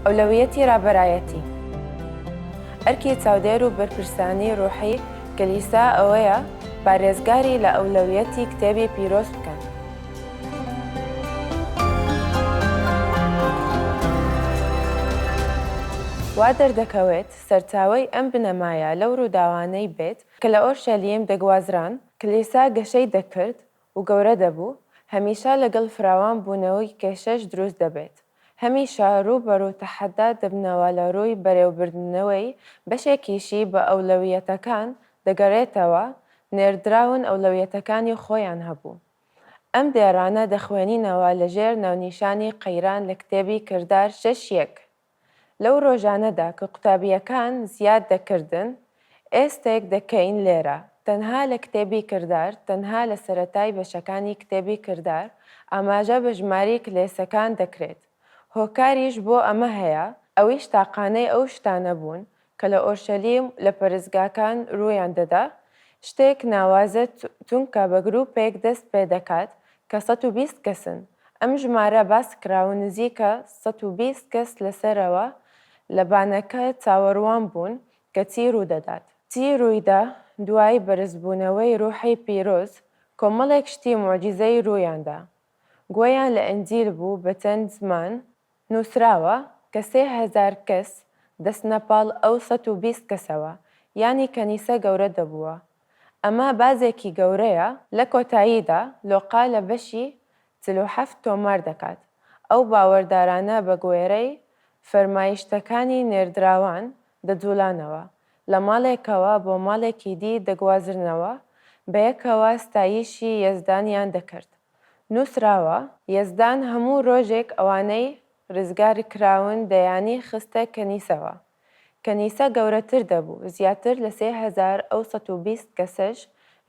ئەولەویەتی ڕابەرایەتی. ئەرکی چاودێر و بەرپرسانی ڕوحی کلیسا ئەوەیە پارێزگاری لە ئەولەویەتی کتێبی پیرۆز بکەن. وا دەردەکەوێت سەرچاوەی ئەم بنەمایە لەو ڕووداوانەی بێت کە لە ئۆرشەلیم دەگوازران، کلیسا گەشەی دەکرد و گەورە دەبوو، هەمیشە لەگەڵ فراوان بوونەوەی کێشەش دروست دەبێت، هەمیشە روو بە روو تەحەدا دەبنەوە لە رووی بەرێوبردنەوەی، بەشێکیشی بە ئەولەویەتەکان دەگەرێتەوە، نێردراون ئەولەویەتەکانی خۆیان هەبوو. ئەم دێڕانە دەخوێنینەوە لە ژێر ناونیشانی قەیران لە کتێبی کردار شەش یەک. لەو ڕۆژانەدا کە قوتابییەکان زیاد دەکردن، ئێستێک دەکەین لێرە، تەنها لە کتێبی کردار، تەنها لە سەرەتای بەشەکانی کتێبی کردار ئاماژە بە ژماری کلێسەکان دەکرێت. هۆکاریش بۆ ئەمە هەیە، ئەویش تاقانەی ئەو شتانە بوون کە لە ئۆرشەلیم لە پەرستگاکان ڕوویان دەدا، شتێک ناوازە چونکە بە گروپێک دەست پێ دەکات کە 120 کەسن، ئەم ژمارە باسکرا و نزیکە 120 کەس لەسەرەوە لە بانەکە چاوەڕوان بوون کە چی ڕوودەدات. چی ڕوویدا دوای بەرزبوونەوەی ڕوحی پیرۆز کۆمەڵێک شتی موعجیزەی ڕوویاندا گوێیان لە ئینجیل بوو بە چەند زمان نووسراوە کە 3000 کەس دەچنە پاڵ ئەو 120 کەسەوە، یانی کەنیسە گەورە دەبووە. ئەمە بازێکی گەورەیە. لە کۆتاییدا لۆقا لە بەشی 47 تۆمار دەکات، ئەو باوەردارانە بە گوێرەی فەرمایشتەکانی نێردراوان دەجووڵانەوە، لە ماڵێکەوە بۆ ماڵێکی دی دەگوازرنەوە، بەیەکەوە ستایشی یەزدانیان دەکرد. نووسراوە، یەزدان هەموو ڕۆژێک ئەوانەی ڕزگارکراون دەیانی خستە کەنیسەوە. کەنیسە گەورەتر دەبوو، زیاتر لە 3000 ئەو 120 کەسەش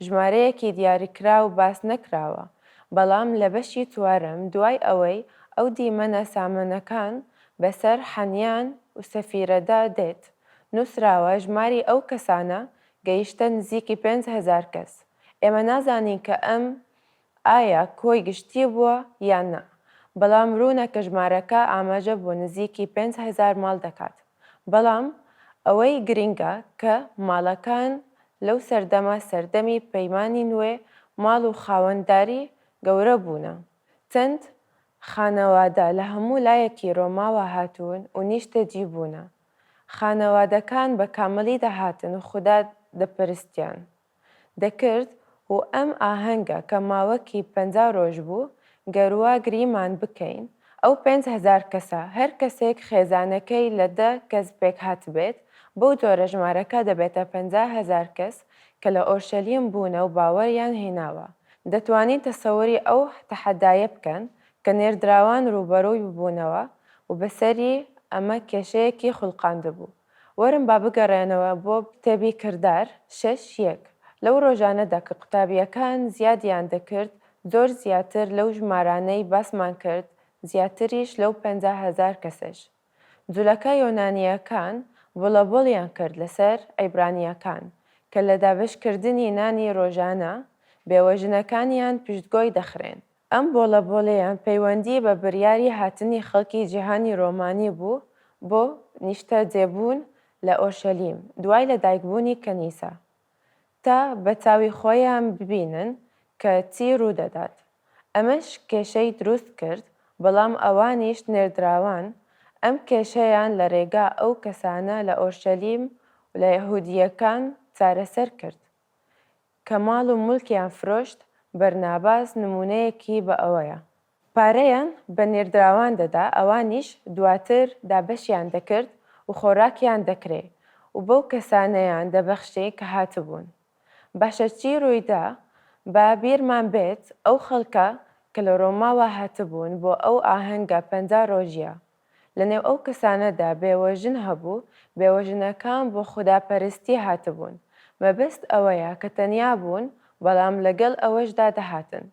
ژمارەیەکی دیاریکراو باس نەکراوە، بەڵام لە بەشی چوارەم دوای ئەوەی ئەو دیمەنە سامەنەکان بەسەر حەنیان و سەفیرەدا دێت، نووسراوە ژماری ئەو کەسانە گەیشتە نزیکی 5000 کەس. ئێمە نازانین کە ئەم ئایا کۆی گشتی بووە یان نا، بەڵام روونە کە ژمارەکە ئاماژە بۆ نزیکی 5000 ماڵ دەکات. بەڵام ئەوەی گرینگە کە ماڵەکان لەو سەردەمە، سەردەمی پەیمانی نوێ، ماڵ و خاوەنداری گەورە بوونە. چەند خانەوادە لە هەموو لایەکی رۆماوە هاتوون و نیشتەجی بوونە. خانەوادەکان بە کامڵی دەهاتن و خودا دەپەرستیان. دەکرد و ئەم ئاهەنگە کە ماوەکی 50 ڕۆژ بوو، گەر وا گریمان بکەین ئەو 5000 کەسە هەر کەسێک خێزانەکەی لە دە کەس پێکهاتبێت، بەو جۆرە ژمارەکە دەبێتە 50,000 کەس کە لە ئۆرشەلیم بوونە و باوەریان هێناوە. دەتوانین تەسەوری ئەو تەحەدایە بکەن کە نێردراوان رووبەرووی ببوونەوە و بەسەری ئەمە کێشەیەکی خولقاندبوو. وەرن با بگەڕێنەوە بۆ کتێبی کردار شەش یەک. لەو ڕۆژانەدا کە قوتابییەکان زیادیان دەکرد زۆر زیاتر لەو ژمارانەی باسمان کرد زیاتریش لەو 50,000 کەسەش. جولەکە یۆنانییەکان بۆڵەبۆڵیان کرد لەسەر عیبرانییەکان کە لە دابەشکردنی نانی ڕۆژانە بێوەژنەکانیان پشتگۆی دەخرێن. ئەم بۆڵەبۆڵەیان پەیوەندی بە بڕیاری هاتنی خەڵکی جیهانی ڕۆمانی بوو بۆ نیشتەجێبوون لە ئۆرشەلیم دوای لەدایکبوونی کەنیسە، تا بە چاوی خۆیان ببینن کە چی ڕوودەدات. ئەمەش کێشەی دروست کرد، بەڵام ئەوانیش نێردراوان ئەم کێشەیان لە ڕێگا ئەو کەسانە لە ئۆرشەلیم و لە یەهودییەکان چارەسەر کرد. کە ماڵ و مولکیان فرۆشت، بەرناباس نموونەیەکی بە ئەوەیە. پارەیان بە نێردراوان دەدا، ئەوانیش دواتر دابەشیان دەکرد و خۆراکیان دەکرێ و بەو کەسانەیان دەبەخشی کە هاتبوون. باشە چی ڕوویدا؟ با بیرمان بێت ئەو خەڵکە کە لە ڕۆماوە هاتبوون بۆ ئەو ئاهەنگە 50 ڕۆژییە، لەنێو ئەو کەسانەدا بێوەژن هەبوو، بێوەژنەکان بۆ خوداپەرستی هاتبوون، مەبەست ئەوەیە کە تەنیا بوون، بەڵام لەگەڵ ئەوەشدا دەهاتن.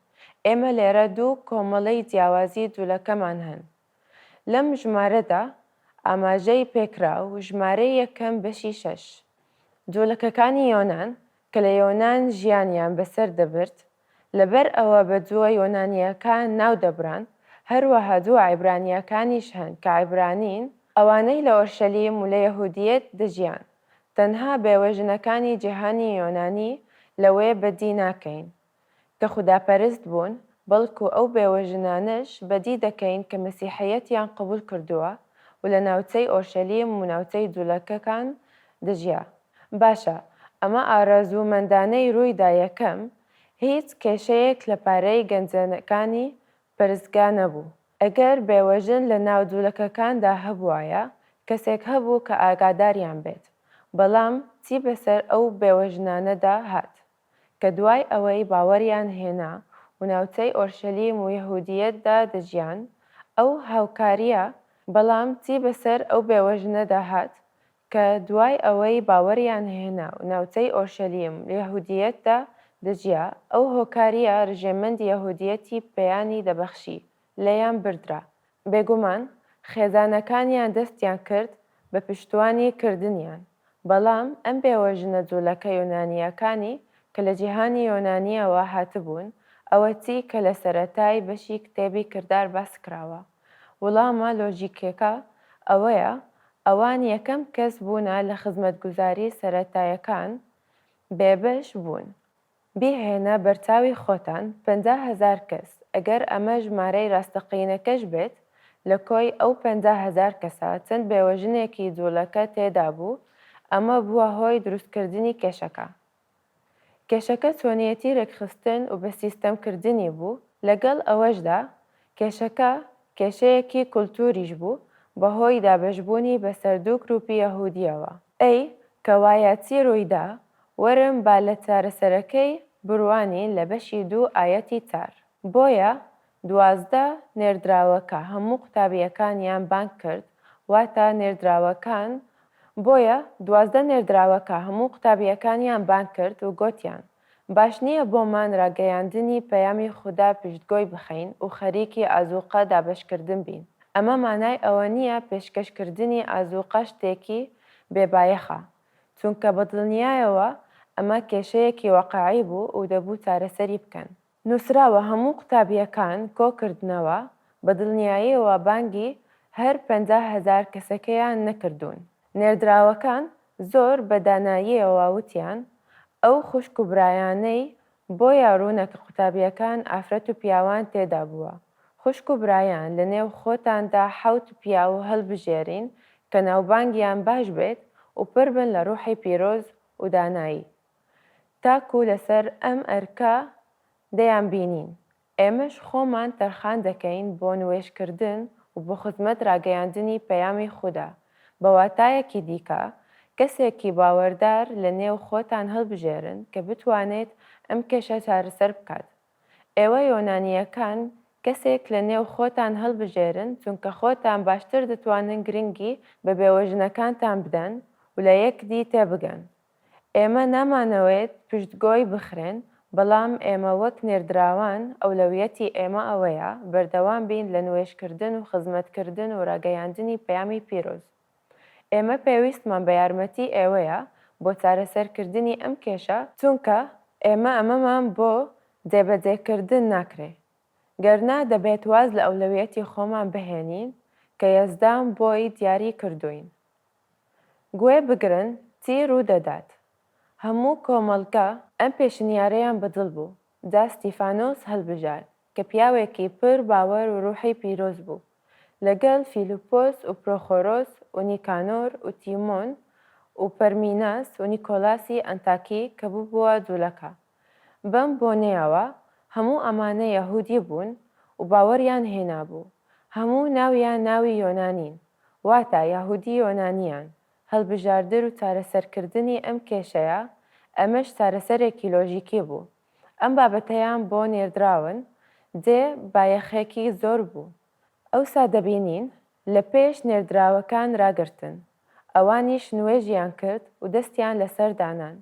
ئێمە لێرە دوو کۆمەڵەی جیاوازی جولەکەمان هەن. لەم ژمارەدا ئاماژەی پێکراو، ژمارەی یەکەم بەشی شەش. جولەکەکانی یۆنان کە لە یۆنان ژیانیان بەسەر دەبرد، لەبەر ئەوە بە جووە یۆنانییەکان ناو دەبران، هەروەها جووە عیبرانییەکانیش هەن کە عیبرانین. ئەوانەی لە ئۆرشەلیم و لە یەهودییەت دەژیان. تەنها بێوەژنەکانی جیهانی یۆنانی لەوێ بەدی ناکەین کە خوداپەرست بوون، بەڵکو ئەو بێوەژنانەش بەدی دەکەین کە مەسیحییەتیان قبوڵ کردووە و لە ناوچەی ئۆرشەلیم و ناوچەی جولەکەکان دەژیا. باشە ئەمە ئارەزوومەندانەی روویدا یەکەم، هیچ کێشەیەک لە پارەی گەنجەکانی پەرستگا نەبوو. ئەگەر بێوەژن لە ناو جولەکەکاندا هەبوایە، کەسێک هەبوو کە ئاگاداریان بێت. بەڵام چی بەسەر ئەو بێوەژنانەدا هات، کە دوای ئەوەی باوەڕیان هێنا و ناوچەی ئۆرشەلیم و یەهودییەتدا دەژیان، ئەو هاوکارییە بەڵام چی بەسەر ئەو بێوەژنەدا هات، کە دوای ئەوەی باوەریان هێنا و ناوچەی ئۆرشەلیم یەهودییەتدا دەژیا، ئەو هۆکارییە رژێمەندی یەهودییەتی پێیانی دەبەخشی، لێیان بردرا. بێگومان خێزانەکانیان دەستیان کرد بە پشتوانی کردنیان، بەڵام ئەم بێوەژنە جولەکە یۆنانییەکانی کە لە جیهانی یۆنانییەوە هاتبوون، ئەوە چی کە لە سەرەتای بەشی کتێبی کردار باسکراوە، وڵامە لۆژیکیەکە ئەوەیە ئەوان یەکەم کەس بوونە لە خزمەتگوزاری سەرەتایەکان بێبەش بوون. بیهێنە بەرچاوی خۆتان 50,000 کەس، ئەگەر ئەمە ژمارەی راستەقینەکەش بێت، لە کۆی ئەو 50,000 کەسە چەند بێوەژنێکی جوڵەکە تێدابوو، ئەمە بووە هۆی دروستکردنی کێشەکە. کێشەکە چۆنیەتی رێکخستن و بە سیستەم کردنی بوو، لەگەڵ ئەوەشدا کێشەکە کێشەیەکی کولتووریش بوو بەهۆی دابەشبوونی بەسەر دوو گروپی یەهودییەوە. ئەی کەوایە چی روویدا؟ وەرن با لە چارەسەرەکەی بروانین لە بەشی دوو ئایەتی چار. بۆیە 12 نێردراوەکە هەموو قوتابییەکانیان بانگ کرد، واتە نێردراوەکان، بۆیە 12 نێردراوەکە هەموو قوتابییەکانیان بانگ کرد و گۆتیان، باش نییە بۆمان راگەیاندنی پەیامی خودا پشتگۆی بخەین و خەریکی ئازووقە دابەشکردن بین. ئەمە مانای ئەوە نییە پێشکەشکردنی ئازووقە شتێکی بێ بایەخە، چونکە بەدڵنیایەوە ئەمە کێشەیەکی واقعی بوو و دەبوو چارەسەری بکەن. نووسراوە هەموو قوتابییەکان کۆکردنەوە، بە دڵنیاییەوە بانگی هەر 50,000 کەسەکەیان نەکردوون. نێردراوەکان زۆر بە داناییەوە وتیان، ئەو خوشک و برایانەی بۆیە ڕوونە کە قوتابییەکان ئافرەت و پیاوان تێدا بووە. خوشک و برایان لە نێو خۆتاندا حەوت پیاو هەڵبژێرین کە ناوبانگیان باش بێت و پڕ بن لە ڕوحی پیرۆز و دانایی. تاکو لەسەر ئەم ئەرکە دەیانبینین، ئێمەش خۆمان تەرخان دەکەین بۆ نوێژکردن و بۆ خزمەت ڕاگەیاندنی پەیامی خودا، بە واتایەکی دیکە، کەسێکی باوەردار لە نێو خۆتان هەڵبژێرن کە بتوانێت ئەم کێشە چارەسەر بکات. ئێوە یۆنانییەکان کەسێک لە نێو خۆتان هەڵبژێرن، چونکە خۆتان باشتر دەتوانن گرنگی بە بێوەژنەکانتان بدەن و لە یەکدی تێبگەن. ئێمە نامانەوێت پشتگۆی بخرێن، بەڵام ئێمە وەک نێردراوان ئەولەویەتی ئێمە ئەوەیە بەردەوام بین لە نوێژکردن و خزمەتکردن و راگەیاندنی پەیامی پیرۆز. ئێمە پێویستمان بە یارمەتی ئێوەیە بۆ چارەسەرکردنی ئەم کێشە، چونکە ئێمە ئەمەمان بۆ جێبەجێکردن ناکرێ، گەرنا دەبێت واز لە ئەولەویەتی خۆمان بهێنین کە یەزدان بۆی دیاری کردووین. گوێ بگرن چی ڕوو دەدات. هەموو کۆمەڵگە ئەم پێشنیارەیان بە دڵ بوو، جا ستیفانۆس هەڵبژارد، کە پیاوێکی پر باوەر و ڕوحی پیرۆز بوو، لەگەڵ فیلیپۆس و پرۆخۆرۆس و نیکانۆر و تیمۆن و پەرمیناس و نیکۆلاسی ئەنتاکی کە ببووە جولەکە. بەم بۆنەیەوە هەموو ئەمانە یەهودی بوون و باوەڕیان هێنابوو، هەموو ناویان ناوی یۆنانین، واتە یەهودی یۆنانیان، هەڵبژاردر و چارەسەرکردنی ئەم کێشەیە، ئەمەش چارەسەرێکی لۆژیکی بوو. ئەم بابەتەیان بۆ نێردراون جێ بایەخێکی زۆر بوو. ئەوسا دەبینین لە پێش نێردراوەکان راگرتن، ئەوانیش نوێژیان کرد و دەستیان لەسەر دانان.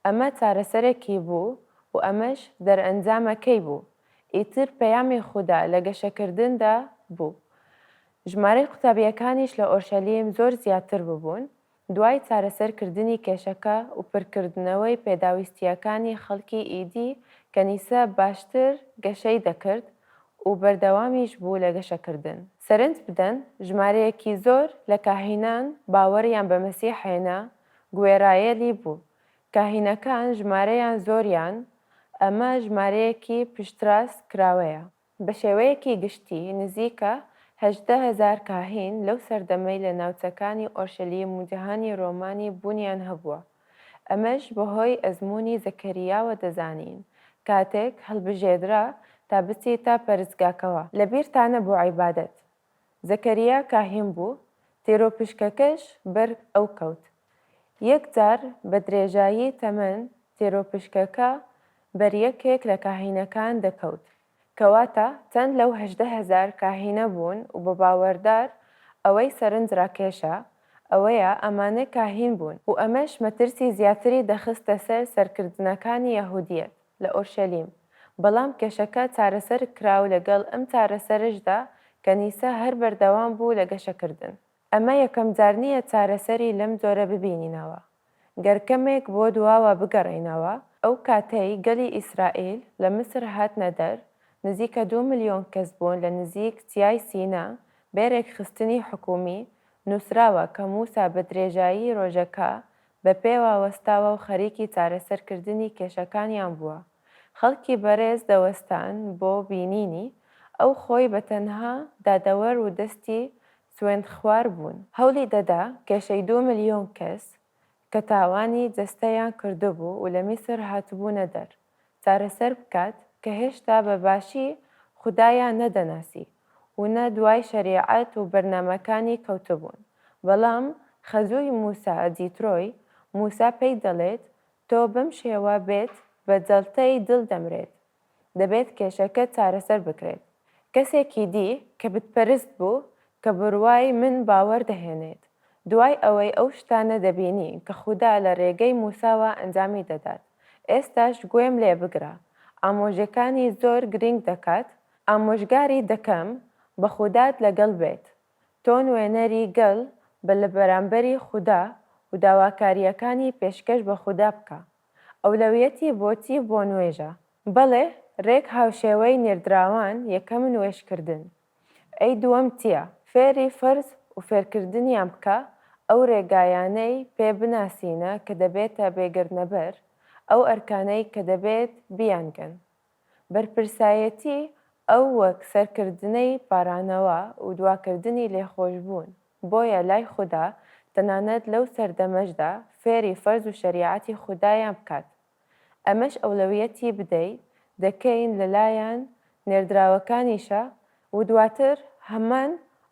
ئەمە چارەسەرێکی بوو و ئەمەش دەرئەنجامەکەی بوو. ئیتر پەیامی خودا لە گەشەکردندا بوو. ژمارەی قوتابییەکانیش لە ئۆرشەلیم زۆر زیاتر ببوون. دوای چارەسەر کردنی کێشەکە و پرکردنەوەی پێداویستییەکانی خەڵکی ئیدی کەنیسە باشتر گەشەی دەکرد و بەردەوامیش بوو لە گەشەکردن. سەرنج بدەن ژمارەیەکی زۆر لە کاهینان باوەڕیان بە مەسیح هێنا، گوێڕایەلی بوو. کاهینەکان ژمارەیان زۆریان، ئەمە ژمارەیەکی پشتڕاست کراوەیە. بە شێوەیەکی گشتی نزیکە 18,000 کاهین لەو سەردەمەی لە ناوچەکانی ئۆرشەلیم و جیهانی ڕۆمانی بوونیان هەبووە. ئەمەش بەهۆی ئەزموونی زەکەریاوە دەزانین کاتێک هەڵبژێردرا تا بچیتە پەرستگاکەوە. لەبیرتانە بۆ عیبادەت. زەکەریا کاهین بوو، تێرۆپشکەکەش بەر ئەو کەوت. یەک جار بە درێژایی تەمەن تێرۆپشکەکە بەر یەکێک لە کاهینەکان دەکەوت. کەواتە چەند لەو 18,000 کاهینە بوون و بە باوەڕدار ئەوەی سەرنج ڕاکێشە ئەوەیە ئەمانە کاهین بوون و ئەمەش مەترسی زیاتری دەخستە سەر سەرکردنەکانی یەهودیەت لە ئۆرشەلیم بەڵام کێشەکە چارەسەر کرا و لەگەڵ ئەم چارەسەرشدا کەنیسە هەر بەردەوام بوو لە گەشەکردن. ئەمە یەکەم جار نییە چارەسەری لەم جۆرە ببینینەوە. گەر کەمێک بۆ دواوە بگەڕێینەوە، ئەو کاتەی گەلی ئیسرائیل لە میسر هاتنە دەر، نزیکە دوو ملیۆن کەس بوون لە نزیک چیای سینا، بێ رێکخستنی حکوومی، نووسراوە کە موسا بە درێژایی رۆژەکە بە پێوە وەستاوە و خەریکی چارەسەر کردنی کێشەکانیان بووە. خەڵکی بەڕێز دەوەستان بۆ بینینی، ئەو خۆی بە تەنها دادەوەر و دەستی سوێندخوار بوون. هەوڵی دەدا کێشەی دوو ملیۆن کەس کە تاوانی جەستەیان کردبوو و لە میسر هاتبوونە دەر، چارەسەر بکات کە هێشتا بە باشی خودایان نەدەناسی و نە دوای شەریعەت و بەرنامەکانی کەوتبوون. بەڵام خەزووی موسا جیترۆی موسا پێی دەڵێت تۆ بەم شێوە بێت بە جەڵتەی دڵ دەمرێت. دەبێت کێشەکە چارەسەر بکرێت. کەسێکی دی کە بتپەرست بوو کە بڕوای من باوەڕ دەهێنێت دوای ئەوەی ئەو شتانە دەبینی کە خودا لە ڕێگەی موساوە ئەنجامی دەدات ئێستاش گوێم لێ بگرە ئامۆژەکانی زۆر گرینگ دەکات ئامۆژگاری دەکەم بە خودات لەگەڵ بێت تۆ نوێنەری گەل بە لە بەرامبەری خودا و داواکارییەکانی پێشکەش بە خودا بکە. ئەولەویەتی بۆچی بۆ نوێژە؟ بەڵێ رێک هاوشێوەی نێردراوان یەکەم نوێژکردن. ئەی دووەم چیە؟ فێری فەرز و فێرکردنیان بکە ئەو رێگایانەی پێ بناسینە کە دەبێتە بێگرنەبەر ئەو ئەرکانەی کە دەبێت بیانگەن. بەرپرسایەتی ئەو وەک سەرکردنەی پارانەوە و دواکردنی لێخۆشبوون، بۆیە لای خودا تەنانەت لەو سەردەمەشدا فێری فەرز و شەریعەتی خودایان بکات ئەمەش ئەولەویەتی بدەیت دەکەین لەلایەن نێردراوەکانیشە و دواتر هەمان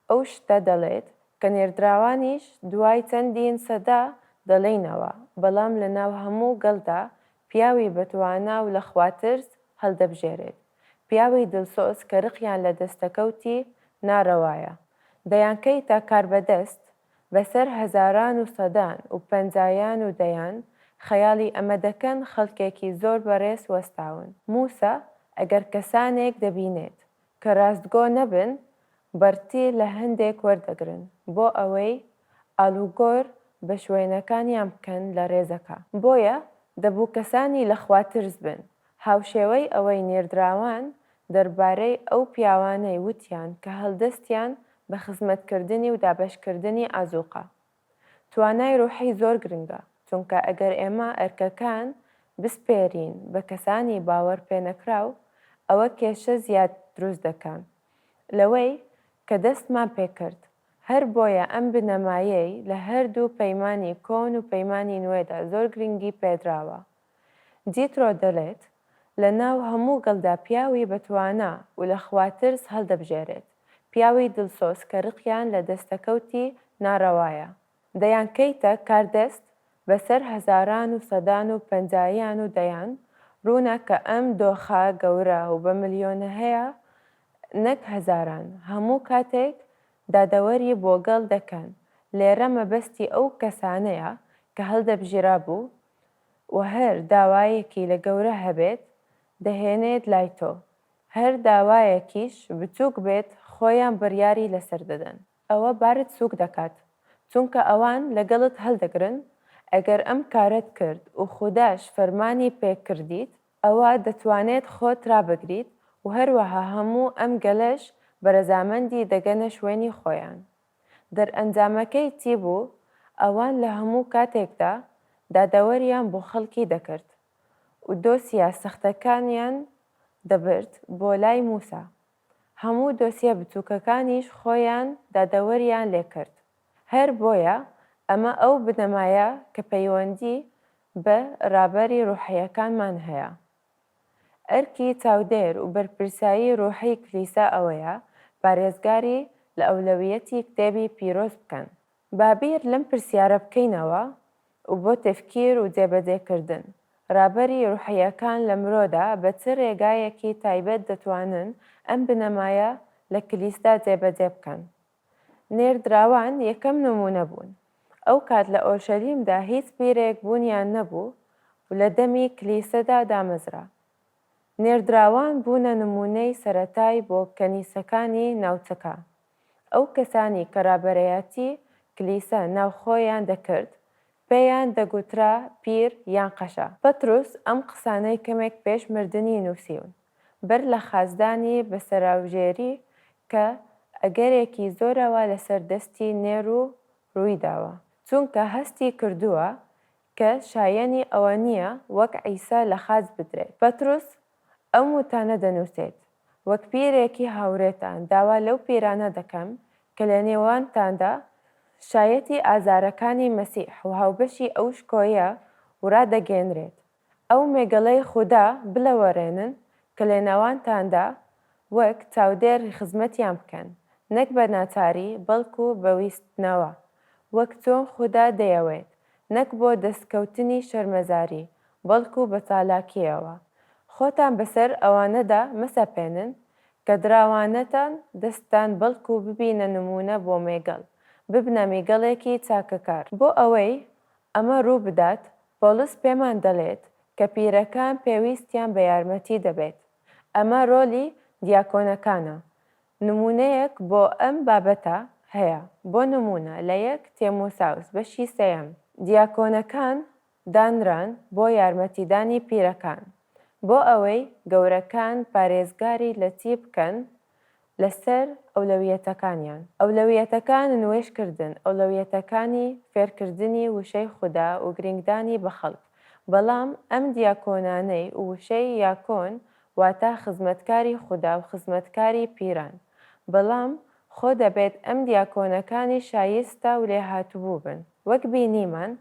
ئەو شتە دەڵێت کە نێردراوانیش دوای چەندین سەدە دەڵێینەوە بەڵام لەناو هەموو گەلدا پیاوی بەتوانا و لەخواترس هەڵدەبژێرێت، پیاوی دڵسۆز کە ڕقیان لە دەستەکەوتی ناڕەوایە، دەیانکەیتە کاربەدەست بەسەر هەزاران و سەدان و پەنجایان و دەیان، خەیاڵی ئەمە دەکەن خەڵکێکی زۆر بەڕێز وەستاون. موسا ئەگەر کەسانێک دەبینێت کە ڕاستگۆ نەبن بەڕتی لە هەندێک وەردەگرن بۆ ئەوەی ئاڵوگۆر بە شوێنەکانیان بکەن لە ڕێزەکە. بۆیە دەبوو کەسانی لە خواترس بن، هاوشێوەی ئەوەی نێردراوان دەربارەی ئەو پیاوانەی وتیان کە هەڵدەستیان بە خزمەتکردنی و دابەشکردنی ئازووقە. توانای ڕوحی زۆر گرنگە، چونکە ئەگەر ئێمە ئەرکەکان بسپێرین بە کەسانی باوەڕپێنەکراو، ئەوە کێشە زیاد دروست دەکەن لەوەی کە دەستمان پێکرد. هەر بۆیە ئەم بنەمایەی لە هەردوو پەیمانی کۆن و پەیمانی نوێدا زۆر گرنگی پێدراوە. جیترۆ دەڵێت، لە ناو هەموو گەلدا پیاوی بەتوانا و لە خواترس هەڵدەبژێرێت، پیاوی دڵسۆز کە ڕقیان لە دەستەکەوتی ناڕەوایە، دەیانکەیتە کاردەست بەسەر هەزاران و سەدان و پەنجایان و دەیان، ڕوونە کە ئەم دۆخە گەورە و بە ملیۆنەهەیە نەک هەزاران، هەموو کاتێک دادەوەری بۆ گەل دەکەن، لێرە مەبەستی ئەو کەسانەیە کە هەڵدەبژیرابوو و هەر داوایەکی لە گەورە هەبێت دەهێنێت لای تۆ، هەر داوایەکیش بچووک بێت خۆیان بڕیاری لەسەر دەدەن. ئەوە بارت سووک دەکات، چونکە ئەوان لەگەڵت هەڵدەگرن، ئەگەر ئەم کارەت کرد و خوداش فەرمانی پێ کردیت، ئەوا دەتوانێت خۆت رابگریت و هەروەها هەموو ئەم گەلەش بەرەزامەندی دەگەنە شوێنی خۆیان. دەرئەنجامەکەی چی بوو؟ ئەوان لە هەموو کاتێکدا دادەوەریان بۆ خەڵکی دەکرد و دۆسیە سەختەکانیان دەبرد بۆ لای موسا. هەموو دۆسیە بچووکەکانیش خۆیان دادەوەریان لێکرد. هەر بۆیە ئەمە ئەو بنەمایە کە پەیوەندی بە ڕابەری ڕوحییەکانمان هەیە. ئەرکی چاودێر و بەرپرسایی ڕوحی کلیسا ئەوەیە پارێزگاری لە ئەولەویەتی کتێبی پیرۆز بکەن. با بیر لەم پرسیارە بکەینەوە و بۆ تەفکیر و جێبەجێکردن، ڕابەری ڕوحییەکان لە مرۆدا بە چ ڕێگایەکی تایبەت دەتوانن ئەم بنەمایە لە کلیسدا جێبەجێ بکەن؟ نێردراوان یەکەم نموونە بوون. ئەو کات لە ئۆرشەلیمدا هیچ پیرێک بوونیان نەبوو و لە دەمی کلیسەدا دامەزرا. نێردراوان بوونە نموونەی سەرەتای بۆ کەنیسەکانی ناوچەکە. ئەو کەسانی کە ڕابەرایەتی کلیسە ناوخۆیان دەکرد، پێیان دەگوترا پیر یان قەشە. پەتروس ئەم قسانەی کەمێک پێش مردنی نووسیون. بەر لە خاچدانی بە سەراوژێری کە ئەگەرێکی زۆرەوە لەسەر دەستی نێرو روویداوە، چونکە هەستی کردووە کە شایەنی ئەوە نییە وەک عیسا لە خاچ بدرێت. پەتروس ئەم وتانە دەنووسێت، وەک پیرێکی هاورێتان داوا لەو پیرانە دەکەم کە لە نێوانتاندا شایەتی ئازارەکانی مەسیح و هاوبەشی ئەو شکۆیە و رادەگەیەنرێت، ئەو مێگەلەی خودا بلەوەڕێنن کە لەنێوانتاندا وەک چاودێر خزمەتیان بکەن، نەک بە ناچاری بەڵکو بە ویستنەوە، وەک چۆن خودا دەیەوێت، نەک بۆ دەستکەوتنی شەرمەزاری، بەڵکو بە چالاکییەوە. خۆتان بەسەر ئەوانەدا مەسەپێنن کە دراوانەتان دەستتان بەڵکو ببینە نموونە بۆ مێگەل، ببنە میگەڵێکی چاکەکار. بۆ ئەوەی ئەمە ڕووبدات، پۆڵس پێمان دەڵێت کە پیرەکان پێویستیان بە یارمەتی دەبێت. ئەمە ڕۆلی دیاکۆنەکانە. نموونەیەک بۆ ئەم بابەتە هەیە، بۆ نموونە لە یەک تیمۆساوس بەشی سێیەم. دیاکۆنەکان دانران بۆ یارمەتیدانی پیرەکان، بۆ ئەوەی گەورەکان پارێزگاری لە چی بکەن لەسەر ئەولەویەتەکانیان. ئەولەویەتەکان نوێژکردن، ئەولەویەتەکانی فێرکردنی وشەی خودا و گرینگدانی بە خەڵک. بەڵام ئەم دیاکۆنانەی و وشەی یاکۆن واتە خزمەتکاری خودا و خزمەتکاری پیران. بەڵام خۆ دەبێت ئەم دیاکۆنەکانی شایستە و لێهاتوو بن. وەک بینیمان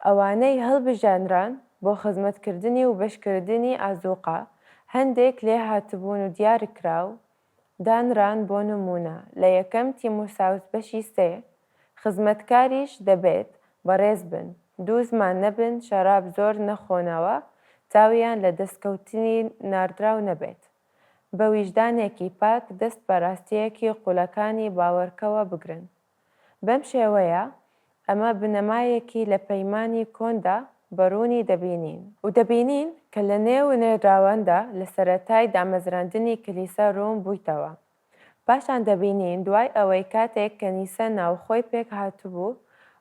ئەوانەی هەڵبژێنران بۆ خزمەتکردنی و بەشکردنی ئازووقە، هەندێک لێهاتبوون و دیارکراو دانران بۆ نموونە لە یەکەم تیموساوس بەشی سێ، خزمەتکاریش دەبێت بەڕێز بن، دووزمان نەبن، شەراب زۆر نەخۆنەوە، چاویان لە دەستکەوتنی ناردراو نەبێت، بە ویژدانێکی پاک دەست بە ڕاستییەکی قووڵەکانی باوەڕکەوە بگرن. بەم شێوەیە ئەمە بنەمایەکی لە پەیمانی کۆندا بە ڕوونی دەبینین. و دەبینین کە لە نێو نێردراواندا لە سەرەتای دامەزراندنی کلیسە ڕوون بوویتەوە. پاشان دەبینین دوای ئەوەی کاتێک کەنیسە ناوخۆی پێک هاتبوو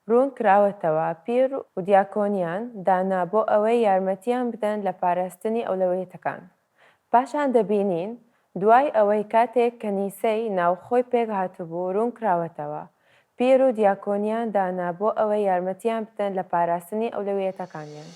ڕوون کراوەتەوە پیر و دیاکۆنیان دانا بۆ ئەوەی یارمەتیان بدەن لە پاراستنی ئەولەویەتەکان. پاشان دەبینین دوای ئەوەی کاتێک کەنیسەی ناوخۆی پێک هاتبوو روون کراوەتەوە، پیر و دیاکۆنیان دانا بۆ ئەوەی یارمەتیان بدەن لە پاراستنی ئەولەویەتەکانیان.